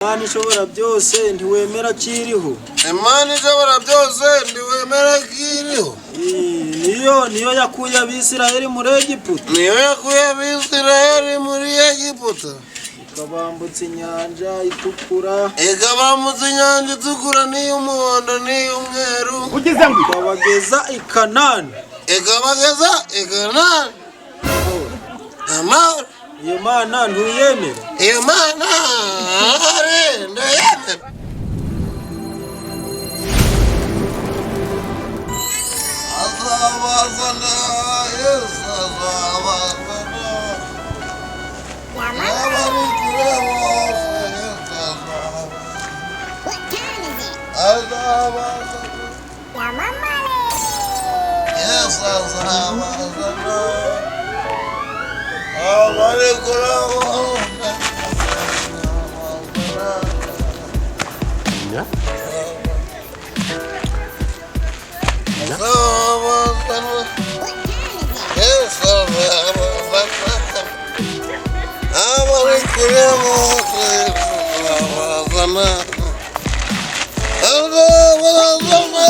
Imana ishobora byose ntiwemera ko iriho. Imana ishobora byose ntiwemera ko iriho. Niyo yakuye Abisirayeli muri Egiputa. Niyo yakuye Abisirayeli muri Egiputa. Ikabambutsa inyanja itukura. Ikabambutsa inyanja itukura n'iy'umuhondo n'iy'umweru. Ikabageza i Kanani. Ikabageza i Kanani. Amahoro. Iyo mana ntuyemera? Iyo mana ari ndayemera. Azabazana Yesu, azabazana abari kure bose. Yesu azabazana. Yesu azabazana abari kure bose. Azabazana Yesu, azabazana abari kure bose. Azabazana, azabazana.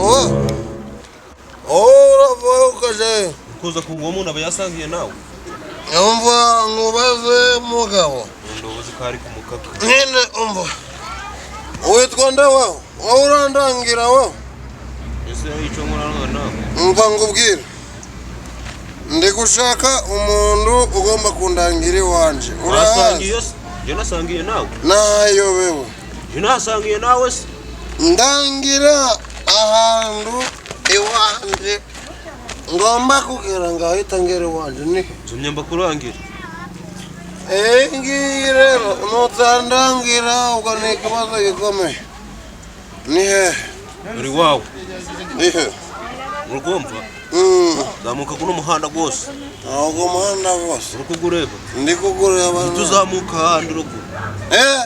Oh, oh, uravuye ukajayo. Kuza ku uwo muntu aba yasangiye nawe. Umva nkubaze, mugabo. Ndobozi ko ari ku mukaka. Nyine umva, witwa nde wowe? Wowe urandangira wowe? Ese icyo nkorana nawe? Umva ngubwire, ndi gushaka umuntu ugomba kundangira iwanje. Urahazi? Wasangiye se? Njye nasangiye nawe. Nayobewe. Njye nasangiye nawe se? Ndangira ahantu iwanje ngomba kugera, ngahita ngera iwanje ni Zumye mbakurangira. Iyi ngiyi rero nutandangira, ubwo ni ikibazo gikomeye. Ni hehe? Uri wawe. Ni he? Urumva? Zamuka kuno muhanda rwose. Ntabwo umuhanda wose. Uri kugureba? Ndi kugureba. Tuzamuka ahandi ruguru. Eh.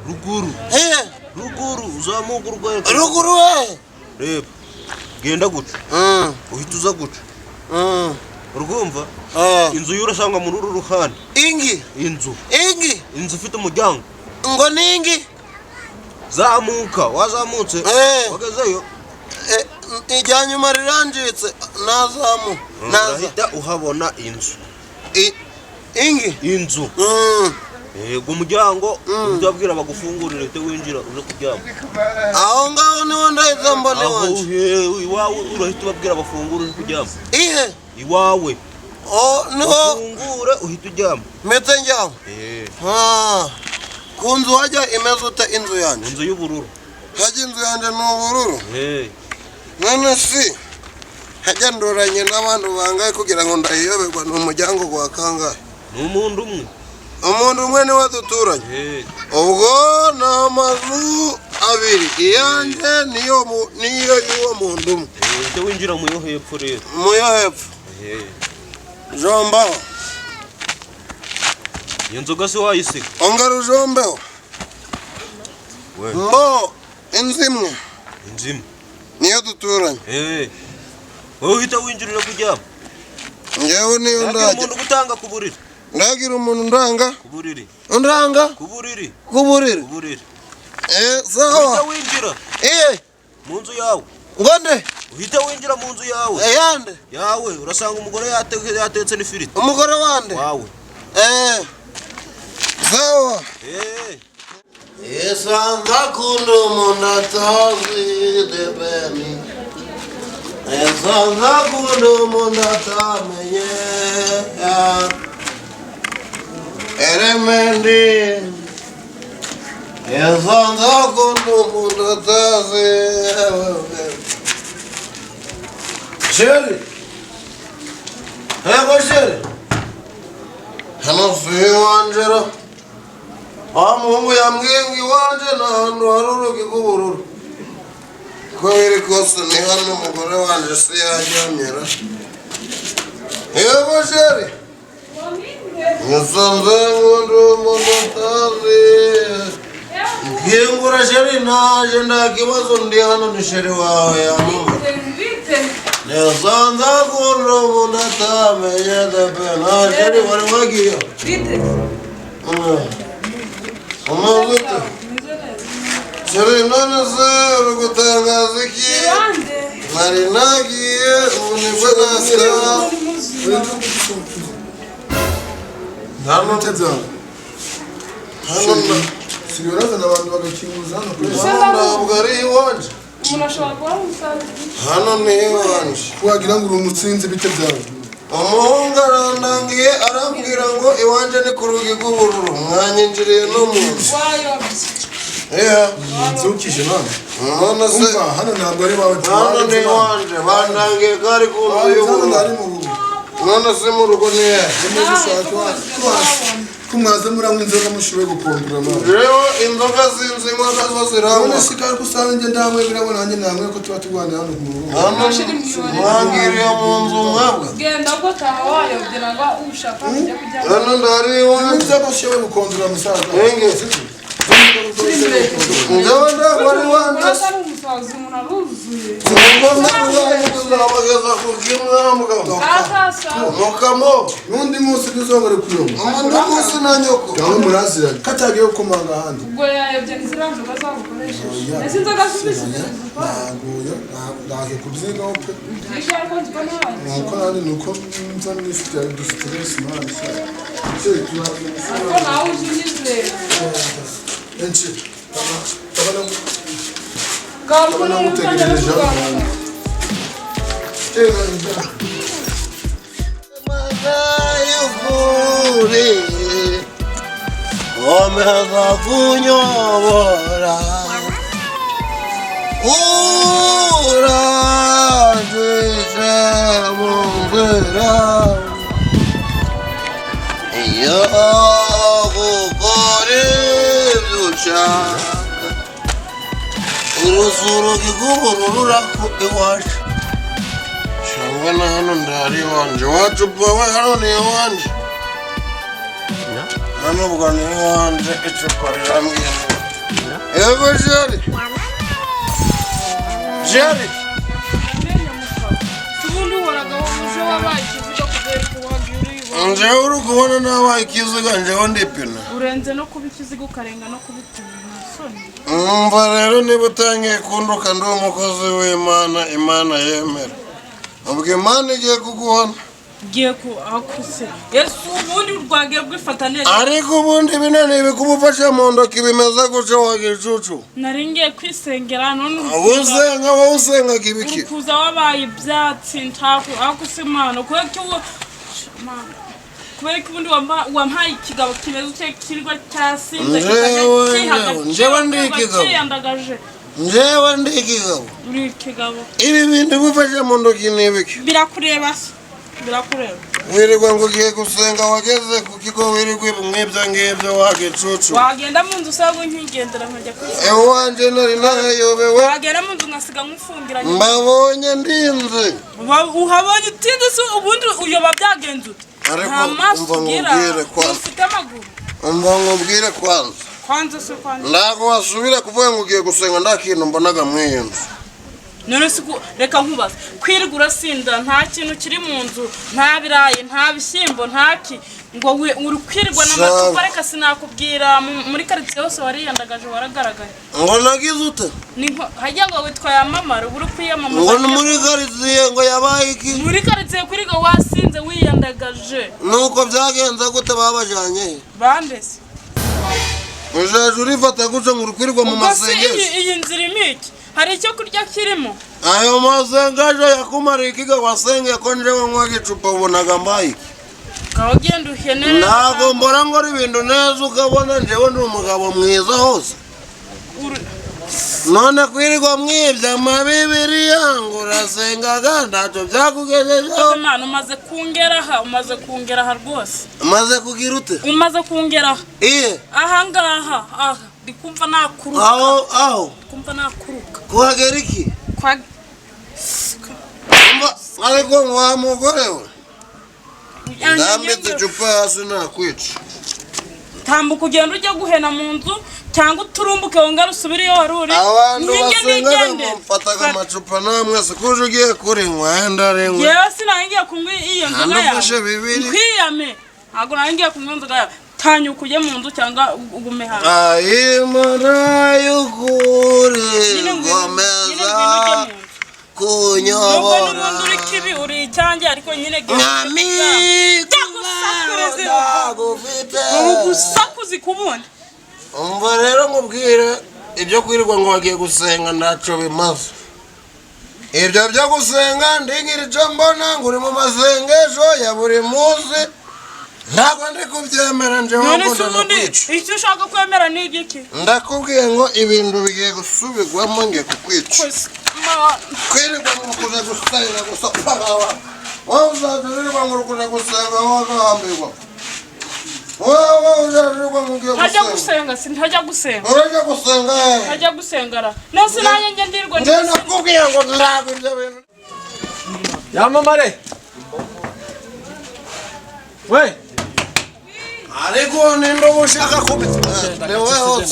Ruguru. Eh. Ruguru uzamuka urwego. Ruguru we. Reba, genda guca. Uhita uza guca. Urumva? Ah. Inzu y'urasanga muri uru ruhande. Ingi. Inzu. Ingi. Inzu ifite umuryango. Ngo ningi. Zamuka, wazamutse. Eh. Wagezeyo. Eh, ijya nyuma rirangiritse, nazamu naza. Urahita uhabona inzu. Ingi. Inzu. Yego, umuryango uhita ubabwira bagufungurire, uhite winjira uje kuryama. Aho ngaho niho ndahita mbona Aho iwanje. Iwawe urahita ubabwira bafungure uje kuryama. Ihe? Iwawe. Oh, niho. Bafungure uhita uryama. Mpite njyamo? Eh. Ah. Ku nzu hajya imeze ute inzu yanjye? Inzu y'ubururu. Hajya inzu yanjye ni ubururu? Eh. None si hajya nduranye n'abantu bangahe kugira ngo ndayiyoberwa? Ni umuryango gwa kangahe? Ni umuntu umwe. Umuntu umwe niwe duturanye? Eh. Ubwo ni amazu abiri, iyanjye niyo niyo y'uwo muntu umwe. Eh, uhita winjira mu yo hepfo rero. Mu yo hepfo? Eh. Jombaho. Iyo nzoga se wayisiga? Ongera ujombeho. We. Mbo inzu imwe. Inzu imwe. Niyo duturanye? Eh. Wowe uhita winjirira kuryama. Ngewe niyo Ndagira ndajya. umuntu gutanga ku buriri. Ndagira umuntu ndanga. Ku buriri. Ndanga. Ku buriri. Ku buriri. Ku buriri. Eh, sawa. Uhita winjira. Eh. Mu nzu yawe. Ngo nde? Uhita winjira mu nzu yawe. Eh, yande? Yawe urasanga umugore yatetse n'ifiriti. Umugore wande? Wawe. Eh. Sawa. Eh. Esanza akunda umuntu atazi debeni. Esanza akunda umuntu atamenye. Eremendi. Esanza akunda umuntu atazi. Chérie. Yego chérie. Hano si iwanje ra. Wa muhungu yambwiye ngo iwanje ni ahantu hari urugi rw'ubururu. Ko biri kose ni hano, umugore wanje si yaryamye ra. Yego chérie. Musanze nkunda umuntu utazi. Nkingura chérie, naje, nta kibazo, ndi hano, ni chérie wawe yamamaye. Nasanze akunda umuntu atamenye dape. Nta chérie, wari wagiye. Bite? Umeze ute? Chéri, none se uri gutangaza iki? Nari nagiye, ubu nibwo nataha. Hano Bite byawe? hano Sigaye urazana abantu bagakinguza hano kuri hano ntabwo ari iwanje. Umuntu ashobora kuba ari umusazi. Hano ni iwanje. Wagira ngo uri umutsinzi, bite byawe? Umuhungu arandangiye, arambwira ngo iwanje ni ku rugi rw'ubururu. Mwanyinjiriye no mu nzu. Wayobye. Iya. Nzukije none. None se Umva, hano ntabwo ari iwawe. Hano ni iwanje, bandangiye ko ari ku nzu Hano y'ubururu. ari mu rugo. None se mu rugo ni hehe? Ko mwaza muranywa inzoga mushoboye gupondura amazi. Jewe inzoga sinzi inywa nazo ziranywa. None se kandi ko usanga njye ndanywe birabo, nanjye nanywe, ko tuba turwanira hano mu rugo. Hano mwangiriye mu nzu mwabwa. Genda ubwo utaha wayobye, nangwa ushaka kujya kujya. Hano ndari iwanje. Inzoga ushoboye gukondora, musaza. Enge. Njyewe ntabwo ari iwanje. Urasa ari umusazi, umuntu aruzuye. Ngomba kuzajya kuzabageza ku kimwambwa. Atasa. Mukamo. N'undi munsi ntuzongere kuyoba. Undi munsi na nyoko. Gaho muraziranye katagiye gukomanga ahandi. Ubwo yayobye n'iziriya nzoga zagukoresheje. Ese inzoga zubise zikora? Ntabwo ndaje kubyigaho pe. Byinshi ariko nzi ko ntayo. Nuko nanjye nuko nza nifite dusiteresi mani. Ariko nawe uje unyizera. Enshi ndabona Ngaho mbona utangira nagutegereje hano. kuganira. Mana y'ukuri, komeza kunyobora, urangishe mu nzira iyo gukora ibyo ushaka. Uruzurugi rw'ubururu ruraku iwacu, cyangwa na hano ndari iwanje. Iwacu we, hano ni iwanje, hano ubwo ni iwanje. Icupa rirambwira yego. Chéri, chéri. Amenyo muka. Ubundi uhoraga uje wabaye ikiziga kubera ko wagiye uribona. Njyewe uri kubona nabaye ikiziga? Njyewe ndipina. Urenze no kuba ikiziga, ukarenga no kuba ipine, nta soni. Umva rero, niba utangiye kunduka, ndi umukozi w'Imana, Imana yemera, ubwo Imana igiye kuguhana. Ngiye ku akuse yesu, ubundi rwagiye rwifata neza. Ariko ubundi bino ni ibikubufasha mu ntoki bimeze gutyo, wa gicucu? Nari ngiye kwisengera none Uba usenga, wowe usengaga ibiki? Uri kuza wabaye ibyatsi ntaku akuse Imana, kubera ko uwo Mana, kubera ko ubundi wampaye ikigabo kimeze utyo kirirwa cyasinze, Njyewe, kikajya kiha njyewe ndi agaciro, ikigabo. kiyandagaje. Njyewe ndi ikigabo? Uri ikigabo. Ibi bintu bifashe mu ntoki ni ibiki? Birakureba se, birakureba. Wirirwa ngo ugiye gusenga, wageze ku kigo wirirwa mwibyo ngibyo, wa gicucu? Wagenda mu nzu usanga nkigendera nkajya kwisenga. Iwanje nari nahayobewe. Wagenda mu nzu nkasiga nkufungiranye. Mbabonye ndinze. Uhabonye utinde se, ubundi uyoba byagenze ute? Ariko Nta maso umva ugira? nkubwire kwanza. Ufite amaguru? Umva nkubwire kwanza. Kwanza se kwanza. Ntabwo wasubira kuvuga ngo ugiye gusenga nta kintu mbonaga mw'iyi nzu. None se reka nkubaze, kwirirwa urasinda, nta kintu kiri mu nzu, nta birayi, nta bishyimbo, nta ki, ngo uri kwirirwa n'amacupa. Sawa. Reka sinakubwira, muri karitsiye hose wariyandagaje, waragaragaye. Ngo nagize ute? Ni nko hajya ngo witwa yamamara, uba uri kwiyamamaza. Ngo ni muri karitsiye ngo yabaye iki? Muri karitsiye kwirirwa wasinze wiyandagaje. Nuko byagenze gute? Babajyanye he? Bandese? Ujaje urifata gutyo ngo uri kwirirwa mu Ubwo se iyi masengesho? Iyi nzira irimo iki? Hari icyo kurya kirimo? Ayo masengesho yakumariye ikiga wasengeye, ko njyewe nywaga icupa ubonaga mbaye iki? Ngaho genda uhenere. Ntabwo mbora ngora ibintu neza, ukabona njyewe ndi umugabo mwiza hose. None kwirirwa mwibye amabibiriya ngo urasengaga, ntacyo byakugejejeho. Imana, umaze kungera aha, umaze kungera aha rwose. Umaze kugira ute? Umaze kungera aha. Iye? Aha ngaha, aha ndi kumva nakuruka. Aho aho? Ndi kumva nakuruka. Kuhagera iki? Kwa Umva, ariko wa mugore we, ndambitse icupa hasi nakwica. Tambuka ugenda ujya guhena mu nzu, cyangwa uturumbuke wongere usubire iyo wari uri. Abantu Nige basengaga nigende. mufataga amacupa namwe, sikuje ugiye kurinywa, wenda rinywa. Yewe, sinangiye kunywa iyo nzoga Hano yawe. ufashe bibiri. Nkwiyame, ntabwo nangiye kunywa inzoga yawe. Tanyuka ujye mu nzu cyangwa ugume hanze. Imana y'ukuri Nyine ngwino, nyine komeza ngwino ujye mu nzu. Nubwo kunyobora. N'ubundi uri kibi, uri icyanjye, ariko nyine Mwami, Byagusakuriza. ndagufite. Ugusakuza kubundi. Umva rero nkubwire, ibyo kwirirwa ngo bagiye gusenga ntacyo bimaze. Ibyo byo gusenga, ndigira icyo mbona ngo uri mu masengesho ya buri munsi, ntabwo ndi kubyemera njyewe. None se Ngunda ubundi ndakwica. Icyo ushaka kwemera ni igiki? Ndakubwiye ngo ibintu bigiye gusubirwamo, ngiye kukwica. Kwirirwa ngo kuja gusenga gusa, pagawa wowe uzajya wirirwa ngo uri kuja gusenga, wowe agahambirwa, wowe uzajya wirirwa ngo ugiye Ntajya gusenga. gusenga, si ntajya gusenga. Urajya gusenga hehe? Ntajya gusenga ra, nose nanjye njye ndirwa. Njye nakubwiye ngo ntabwo ibyo bintu. Yamamare we. Ariko ninde uba ushaka kubi? Ni weho.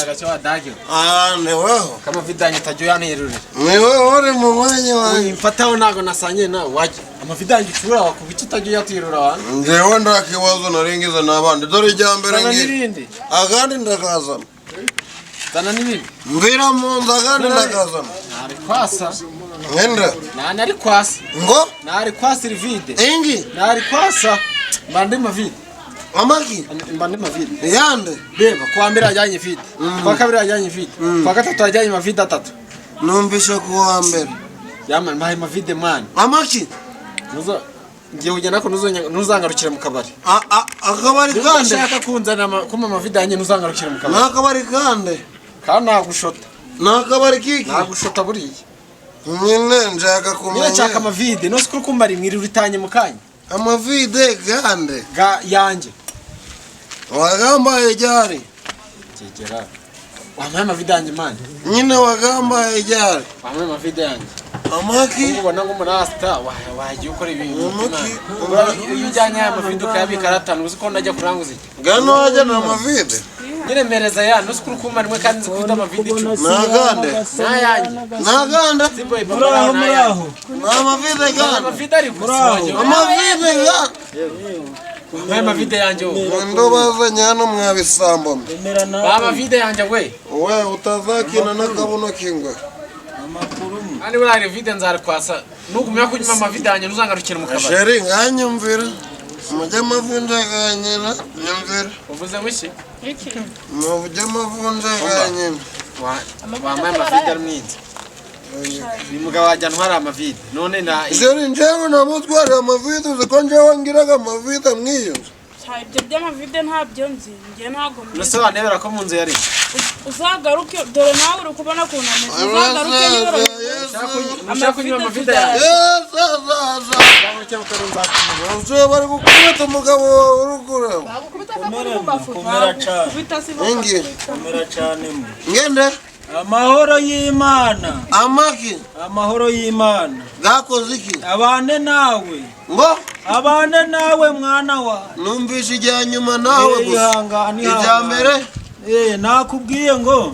Ah, ni weho. Kama vidanye utajya uyanterurira. Ni weho uri mu mwanya wanjye. Mfataho, ntabwo nasangiye nawe wajya amavidange ucura wakuba icyo utajya uyaterura wana. Njyewe nta kibazo naringize n'abandi, dore irya mbere Zana ngira n'irindi. Akandi ndakazana. Zana n'ibindi. Mvira mu nzu, akandi ndakazana. Ntari kwasa. Ngenda. Ntari kwasa. Ngo? Ntari kwasa irivide. Ingi. Ntari kwasa, mba ndi mavide. Amaki. Mba ndi mavide. Yande. Reba, kuwa mbere yajyanye vide, kuwa kabiri yajyanye vide, kuwa gatatu yajyanye mavide atatu. Numvishe ku wa mbere. Yamani, mbahaye mavide mani. Amaki. Nuzo ngiye kujya nako, ntuzangarukire mu kabari. Akabari Niba kande. ushaka kunzana kuma amavide yanjye, ntuzangarukire mu Ni kabari. akabari kande. Kandi nagushota. Ni akabari kiki? Nagushota buriya. Nyine nshaka Niba kumenya. nshaka amavide, nose kuri kumbara imwiri uritanye mu kanya. Amavide gande. Ga yanjye. Wagambaye ryari? Kegera, wampaye amavide yanjye mani. Nyine wagambaye ryari? Wampaye amavide yanjye. Amaki. Ubona ngo umurasta wagiye ukora ibintu. Amaki. Iyo ujyanye aya mavide ukayabika ari atanu, uzi ko ndajya kuranguza iki? Gano wajya ni amavide. Nyine mpereza ya ntuzi kuri kumara rimwe, kandi nzi ko ufite amavide 10. Ni agande. N'ayanjye. Ni agande. Simboye papa. Muraho, muraho. Ni amavide gande. Amavide ariko siwagiye. Amavide gande. Wampaye amavide yanjye wowe. Ndo bazanye hano mwabisambo mwe. Emera Ba nawe. amavide yanjye we. We utazakina n'akabuno k'ingwe. Amakuru mwe. Kandi buriya revide nzarikwasa nugumya kunywa amavide yanjye, ntuzangarukire mu kabari. Sheri, nganyumvira. Mujye amavunja ganyina nyumvira. Uvuze ngo iki? Iki? Mujye amavunja ganyina. Wampaye amavide ari mwinzi, uyu mugabo wajya ntwara amavide none na. Sheri, njyewe namutwariye amavide, uzi ko njyewe ngiraga amavide mw'iyo nzu. Sha, ibyo by'amavide ntabyo nzi, njye ntabwo mbizi. Nose wanebera ko mu nzu yari Uzagaruke, dore nawe uri kubona ukuntu ameze, uzagaruke yorohewe. Ushaka kunywa amavide yanjye? Yesu azaza. Nzu bari gukubita umugabo wawe uri kureba. Komera cyane. Kubita si Ingi. Komera cyane mwe. Ngende. Amahoro y'Imana. Amaki. Amahoro y'Imana. Gakoze iki? Abane nawe. Ngo? Abane nawe, mwana wa. Numvishe ijya nyuma nawe Eh, gusa. ihangane, Ijya ihangane. mbere. Eh, nakubwiye ngo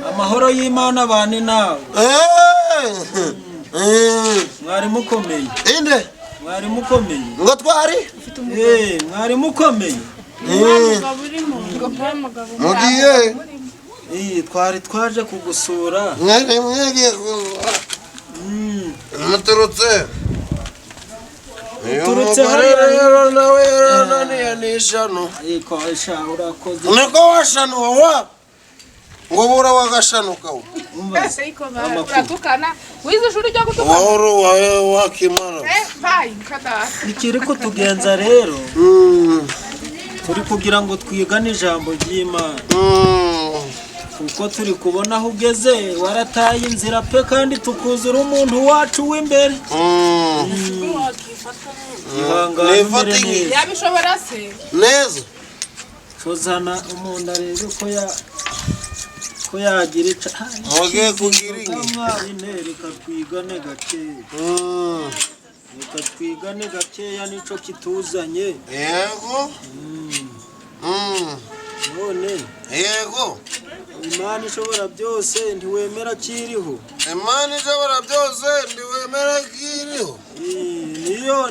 amahoro y'Imana abane nawe. Eh. Eh. Mwari mukomeye. Inde. Mwari mukomeye. Ngo twari? Eh, mwari mukomeye. Mugabo urimo, nta mugabo. Mugiye. Eh, twari twaje kugusura. Mwari mwagiye kuzura. Muturutse. Uyu Uturutse mugore hariya. rero nawe yarananiye n'ishano. Eh, ko sha urakoze. Niko washanuwe wa. Ngo bura wagashanuka we. Uratukana, wize ishuri ryo gutukana. Wahoro wawe wakimara. Eh, bayi kadara. Ikiri kutugenza rero, turi kugira ngo twigane ijambo ry'Imana, kuko turi kubona aho ugeze warataye inzira pe, kandi tukuzura umuntu wacu w'imbere. Ihangane, umere Nifate ingi. neza. Yabishobora se? Neza. Tuzana umuntu arebe ko yagira ica. Mugiye kugira ingi. Mwari, reka twigane gakeya. Reka twigane gakeya, nico kituzanye. Yego. None Yego. Imana ishobora byose ntiwemera ko iriho? Imana ishobora byose ntiwemera ko iriho?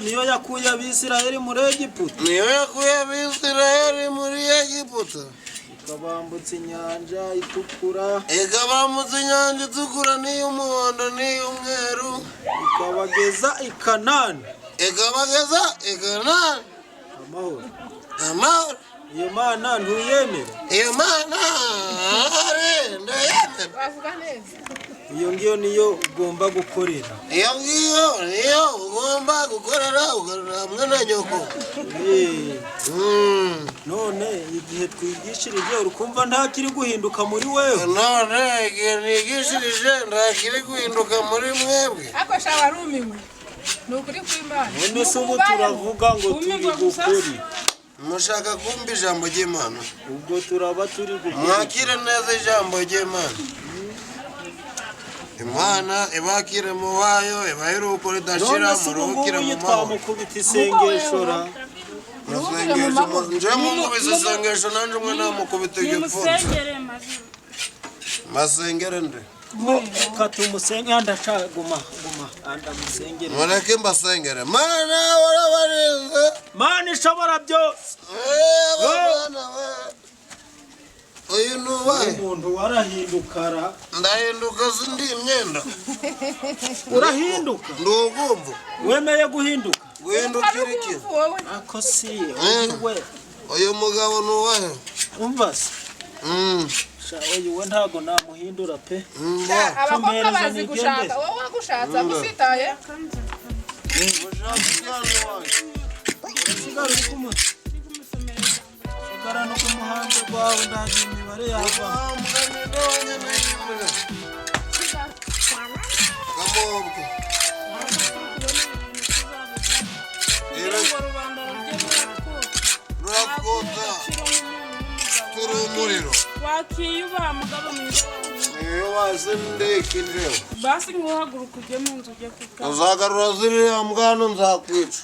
Niyo yakuye Abisirayeli muri Egiputa. Niyo yakuye Abisirayeli muri Egiputa. Ikabambutsa inyanja itukura. Ikabambutsa inyanja itukura n'iy'umuhondo n'iy'umweru. Ikabageza i Kanani. Ikabageza i Kanani. Amahoro. Amahoro. Iyo mana ntuyemera? Iyo mana ndayemera. Bavuga neza. Iyo ngiyo niyo ugomba gukorera. Iyo ngiyo niyo ugomba gukorera, ukorera hamwe na nyoko. None igihe twigishirije urukumva nta kiri guhinduka muri wewe? None igihe nigishirije nta kiri guhinduka muri mwebwe. Ariko sha warumiwe. Ni ukuri kw'Imana. None se ubu turavuga ngo turi gukuri. Mushaka kumva ijambo ry'Imana? Ubwo turaba turi gukuri. Mwakire neza ijambo ry'Imana. Imana ibakire mu bayo, ibahe iruhuko ridashira, muruhukire mu mahoro. Twamukubita isengesho ra. Nje mukubise isengesho nanje umwe namukubita igipfunsi. Masengere nde? Katumusenge ndacaguma guma andamusengere. Mureke mbasengere. Mana warabarinze. Mana ishobora byose. Uyu ni uwahe? Umuntu warahindukara. Ndahinduka sindi imyenda. Urahinduka? Ndugumva. Wemeye guhinduka? Guhindukira iki? Ako si we. Uyu mugabo ni uwahe? Umva se. Uyu we ntago namuhindura pe. Abakobwa bazi gushaka. Wowe wagushatse agusitaye. Sigara no kumuhanda gwawe ndazi imibare yava. Rurakota. Turi umuriro. Wakiyubaha mugabo mwiza. Niyo wazindekinjeho. Basi nguhaguruka ujye mu nzu ujye kuka. Uzagarura ziriya mbwana nzakwica.